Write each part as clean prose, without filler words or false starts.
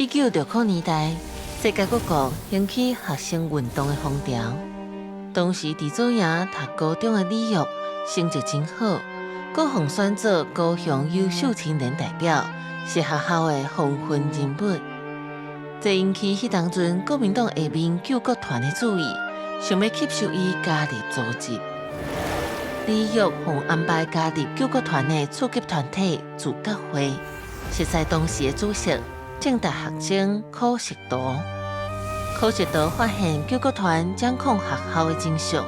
1960年代，世界各國興起學生運動的風潮。當時佇左營讀高中的李玉成績真好，閣予選做高雄優秀青年代表，是學校的風雲人物。這引起彼當陣國民黨下面救國團的注意，想欲吸收伊加入組織。李玉予安排加入救國團的次級團體自覺會，熟似當時的主席政大學生柯錫圖。柯錫圖發現救國團掌控學校的真相，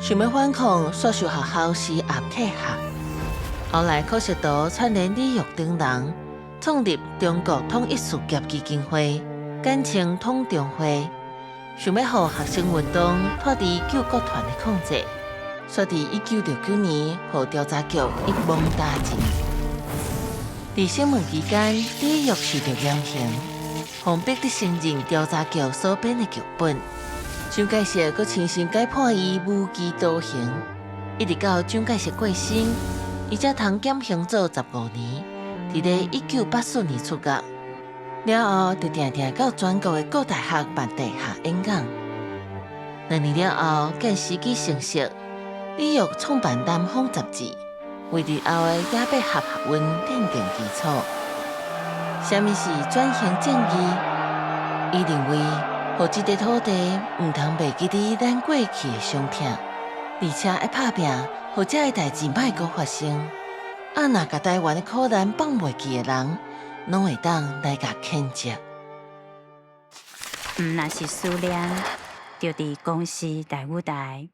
想欲反抗，煞受學校施壓退學。後來柯錫圖串聯李玉等人，創立中國統一事業基金會，簡稱統中會，想欲予學生運動脫離救國團的控制。煞佇1969年，予調查局一網打盡。佇審問期間，李玉受著嚴刑，予逼得承認調查局所編的劇本。蔣介石閣親身改判伊無期徒刑，一直到蔣介石過身，伊才通減刑做15年。佇咧1984年出獄了後，就定定到全國的各大學辦地下演講。2年了後，見時機成熟，李玉創辦《南方雜誌》，為日後的雅篋合學運奠定基礎。啥物是轉型正義？伊認為，予這塊土地毋通袂記得咱過去的傷痛，而且愛拍拚，予這个代誌莫閣發生。啊！若共台灣的苦難放袂記的人，攏會當來共譴責。毋若是思念，就佇公視大舞台。